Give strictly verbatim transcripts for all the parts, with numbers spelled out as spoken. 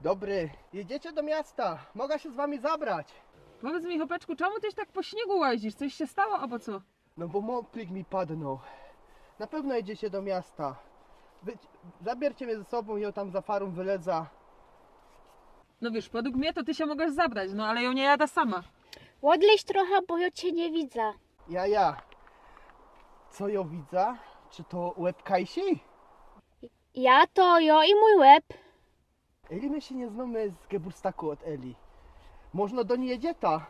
Dobry, jedziecie do miasta? Mogę się z wami zabrać? Powiedz mi, chłopeczku, czemu ty tak po śniegu łazisz? Coś się stało, albo co? No bo moplik mi padnął. Na pewno jedziecie do miasta. Wy... Zabierzcie mnie ze sobą, ja tam za farą wylezę. No wiesz, według mnie to ty się mogłaś zabrać, no ale ja nie jadę sama. Odleź trochę, bo ja cię nie widzę. Ja, ja. Co ja widzę? Czy to łeb Kajsi? Ja to, ja i mój łeb. Eli, my się nie znamy z geburstaku od Eli. Można do niej jedzieta.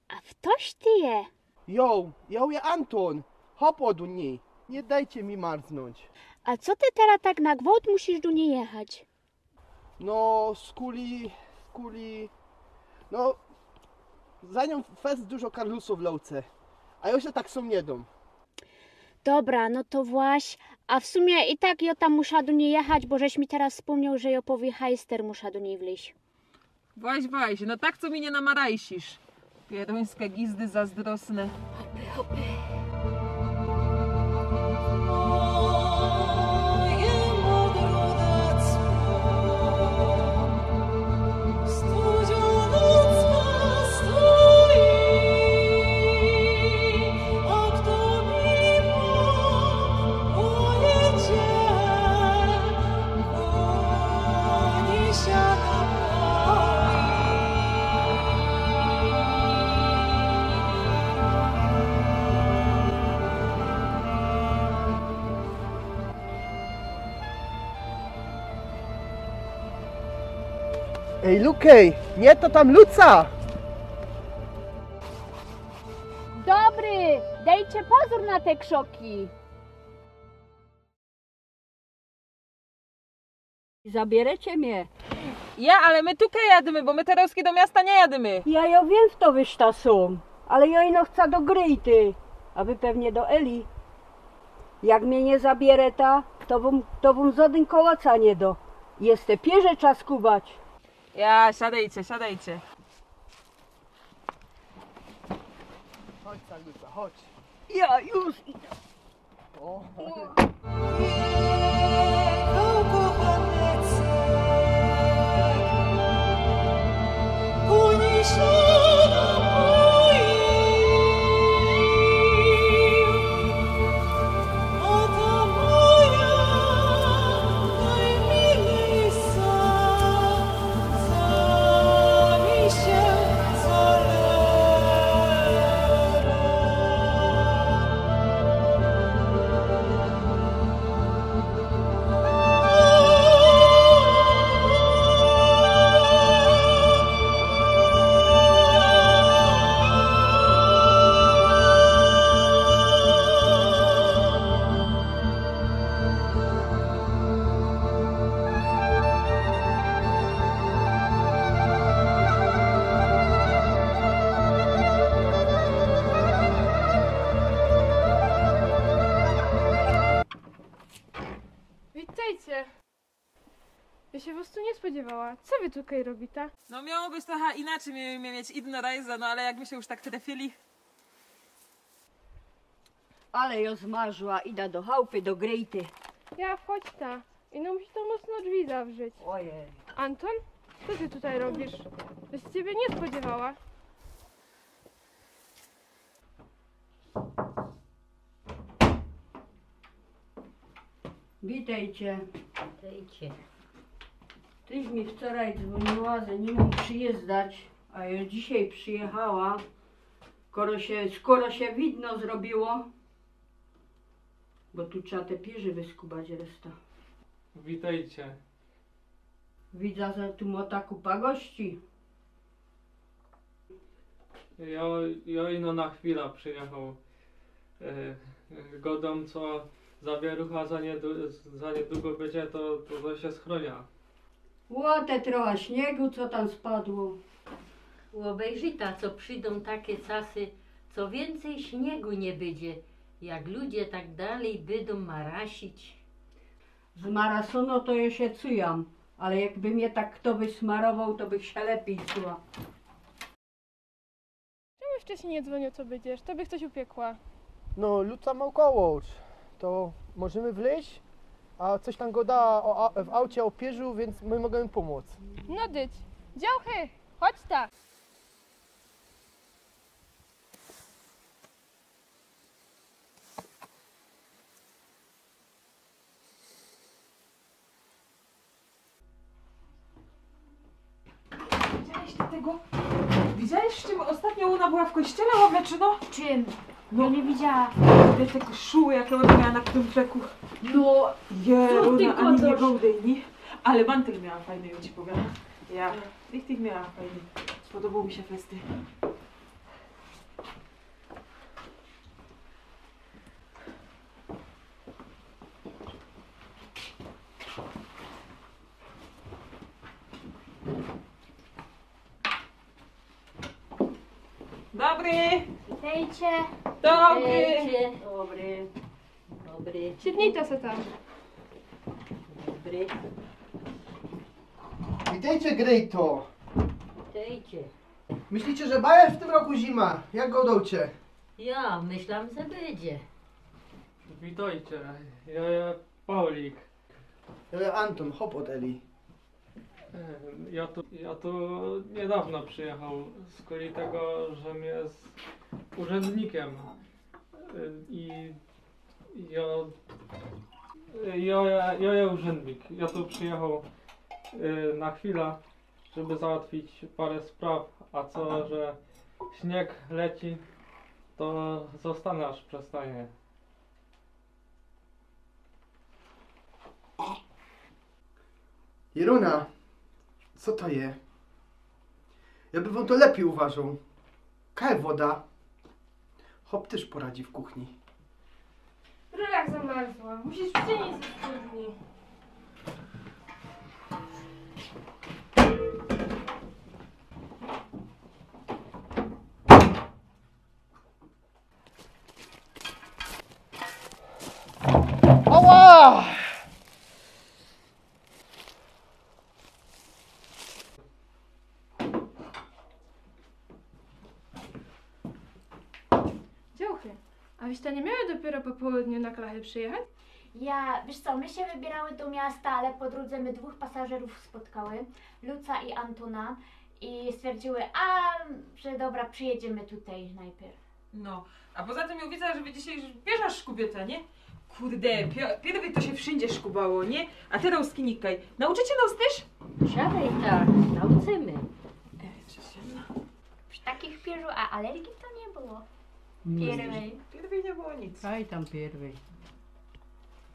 A ftoś ty je? Jo, jo je Anton. Hop do niej. Nie dejcie mi marznąć. A co ty teraz tak na gwałt musisz do niej jechać? No, skuli, skuli. No, za nią fest dużo karlusów leci. A ja się tak sam nie dam. Dobra, no to właś. A w sumie i tak ja tam muszę do niej jechać, bo żeś mi teraz wspomniał, że ja powie hajster, muszę do niej wleźć. Właś, właś, no tak co mi nie namarajsisz. Pieruńskie gizdy zazdrosne. Hopy, hopy. Ej, Lukej, nie to tam Luca! Dobry, dejcie pozōr na te krzoki. Zabierecie mie. Ja, ale my tukej jadymy, bo my terŏzki do miasta nie jadymy. Ja, ja wiym, fto wyś ta sōm, ale ja ino chca do Gryjty, a wy pewnie do Eli. Jak mie nie zabiereta, to wōm, to wōm zodyn kołōca nie do. Jeszcze pierze trzeba skubać. Ja, siadejcie, siadejcie. Chodź, Saluta, chodź. Ja już idę. O. Się po prostu nie spodziewała. Co wy tutaj robicie? No, miało być trochę inaczej, mieli mieć inną rajzę, no ale jak my się już tak trafili. Ale jŏ zmarzła, idã do chałpy, do Grejty. Ja, wchodź ta. I no, musi to mocno drzwi zawrzeć. Ojej. Anton, co ty tutaj robisz? Bym się ciebie nie spodziewała. Witejcie. Witejcie. Tyś mi wczoraj dzwoniła, że niy mōm przijyzdać, a jŏ dzisiej przijechała. Skoro sie, skoro sie widno zrobiło, bo tu trzeba te pierzy wyskubać reszta. Witejcie. Widzã, że tu mŏta kupa gości. Jŏ, jŏ ino na chwila przijechał. E, e, godōm, co zawierucha za niedłu-, za niedługo bydzie, to, to, to sie schrōniã. Ło, te trochã śniegu, co tam spadło. Ôbejrzyjta, co przidōm take czasy, co wiyncyj śniegu niy bydzie, jak ludzie tak dalij bydōm marasić. Zmarasōno to jŏ sie czujã, ale jakby mie tak fto wysmarowoł, to bych sie lepij czuła. Czemu wcześniej nie dzwonił, co będziesz? To bych coś upiekła. No, Luca mŏ kołŏrz. To możymy wlyź, a coś tam gŏda ô, a, w aucie ô pierzu, więc my możymy pōmōc. No dyć. Dziołchy, chodź ta. Widziałeś ty tego? Widziałeś, w czym ôstatnio ôna była w kościele ôbleczōno? Czym? No. Jŏ niy widziała. Te, te koszule, jake ôna miała na tym pleku. No. Jeruna, ani niy gŏdej, niy? Ale mantel miała fajny, jŏ ci powiadōm. Ja, tych, tych miała fajny. Spodobał mi sie festy. Dobry! Witejcie. Dobry! Witejcie. Dobry. Dobry. Siednijta se tam. Dobry. Witejcie, Grejto! Witejcie. Myślicie, że bajŏ w tym roku zima? Jak gŏdŏcie? Ja myślã, że bydzie. Witejcie, jŏ je Paulik. Jŏ je Anton, chop ôd Eli. E, jŏ tu, jŏ tu niydŏwno przijechał, skuli tego, że mie je urzędnikiym. E, i jŏ, jŏ, jŏ je urzędnik. Jŏ tu przijechał, e, na chwila, żeby załatwić parę spraw, a co, że śnieg leci, to zostanã, aż przestanie. Jeruna, co to je? Jŏ bych wōm to lepij uważoł. Kaj wodŏ. Chop tyż poradzi w kuchni. Rura zamarzła. Musisz prziniyś ze studni. Ała! Dziołchy, a wyście niy miały dopiyro po połedniu na klachy przijechać? Ja, wiysz co, my sie wybierały do miasta, ale po drōdze my dwōch pasażerōw spotkały, Luca i Antōna, i stwierdziły, a, że dobra, przijedziymy tutaj nojpiyr. No, a poza tym jŏ widzã, że wy dzisiej już pierzi szkubiecie, niy? Kurde, pio-, pierwyj to sie wszyndzie szkubało, niy? A terŏz kinikaj. Nauczycie nŏs tyż? Siadej tak, nauczymy. E, jest za ciemno. Takich pierzu, a alergii to niy było. Pierwyj. Pierwyj niy było nic. Aj tam pierwyj.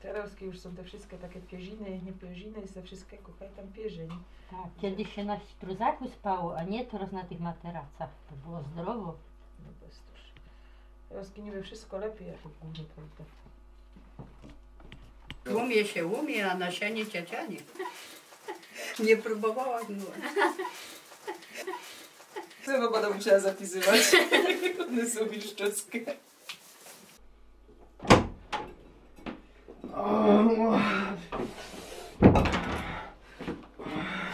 Terŏz już sōm te wszyjske take pierziny, niy pierziny, ze wszyjskigo, kaj tam pierzy, niy? Tak, kejsik sie na struzaku spało, a niy terŏz na tych materacach. To było zdrowo. No bez to. Terŏz niby wszyjsko lepij, jak w gōrze, prawda? Umie sie umie, a na sianie ciacianie. Niy prōbowała, no. Chyba bydã musiała zapisywać. Ône sōm już czeskie.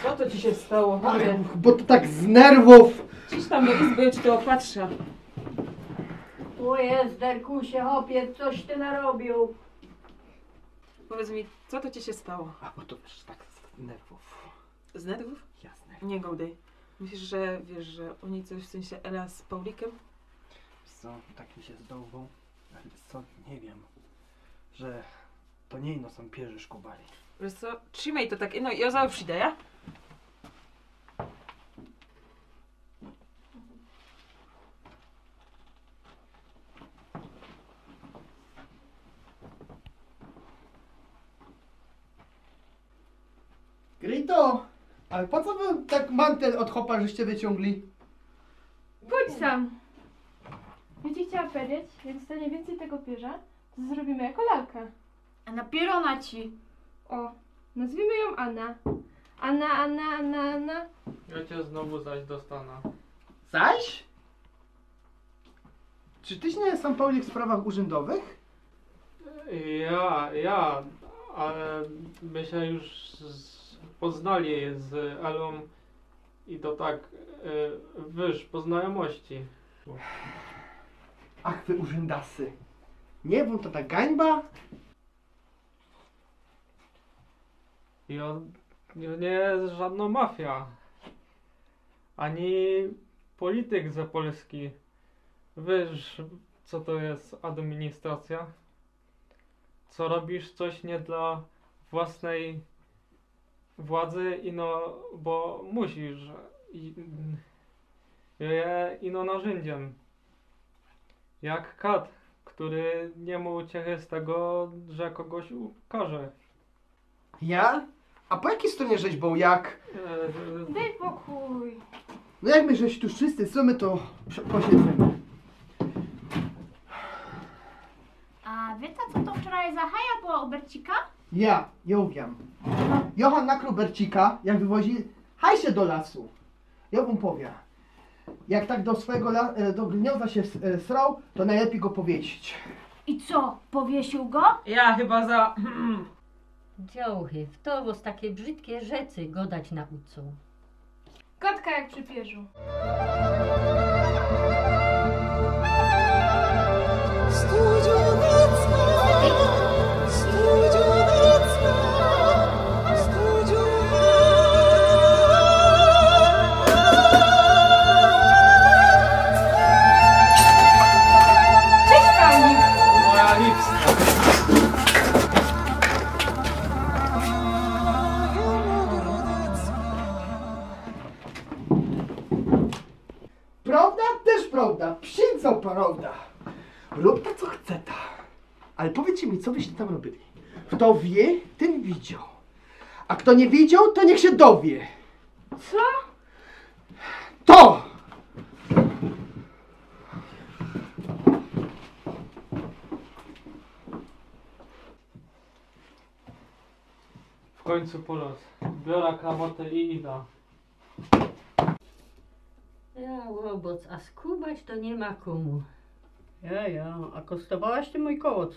Co to ci się stało? Kurde. Bo to tak z nerwów. Ciś tam do izby, ja ci to opatrzę. O Jezu, Derkusie, chopie, coś ty narobił. Powiedz mi, co to ci się stało? A bo to wiesz, tak z nerwów. Z nerwów? Jasne. Nie godej. Myślisz, że wiesz, że u niej coś, w sensie Ela z Paulikiem? Wiesz co, tak mi się zdało, ale wiesz co, nie wiem, że to nie ino sōm pierzyszkowali. Wiesz co, trzimej to tak, no i ja zaraz przijdę, ja? Grito, ale po co wy tak mantel od chopa żeście wyciągli? Pōdź sam. Ja ci chciała powiedzieć, jak dostanie więcej tego pierza, to zrobimy jako lalka. A na pierona ci. O, nazwijmy ją Anna. Anna, Anna, Anna, Anna. Ja cię znowu zaś dostanę. Zaś? Czy tyś nie jest sam Paulik w sprawach urzędowych? Ja, ja, ale my się już z, poznali z Elą i to tak, y, wiesz, po znajomości. Ach, wy urzędasy. Nie, wōm to ta gańba? I on, to nie jest żadna mafia. Ani polityk ze Polski. Wiesz, co to jest administracja? Co robisz coś nie dla własnej władzy, ino bo musisz. I, je ino narzędziem. Jak kat, który nie ma uciechy z tego, że kogoś ukarze. Ja? A po jakiej stronie żeś bōł jak? E, Daj pokój. No jak my żeś tu wszyscy sōm, to prze- posiedzimy. A wiecie, co to wczoraj za haja była u Bercika? Ja, ja wiym. Johan nakrył Bercika, jak wywozi hajsy do lasu. Ja wōm powiym. Jak tak do swojego la- e, do gniozda sie s- e, sroł, to nojlepij go powiesić. I co, powiesił go? Ja chyba za... Dziołchy, fto wos takie brzidkie rzeczy godać naucoł? Kotka jak przy pierzu. Cześć, Paulik. Moja lipska. Prowda? Tyż prowda. Psiczo prowda. Rōbta, co chceta. Ale powiydzcie mi, co wyście tam robiyli? Fto wiy, tyn widzioł. A fto niy widzioł, to niych sie dowiy. Co? To! W końcu po los. Biorę kramotę i idę. Ja, ôboc, a skubać to niy ma kōmu. Ja, ja, a kosztowałaś ty mōj kołoc?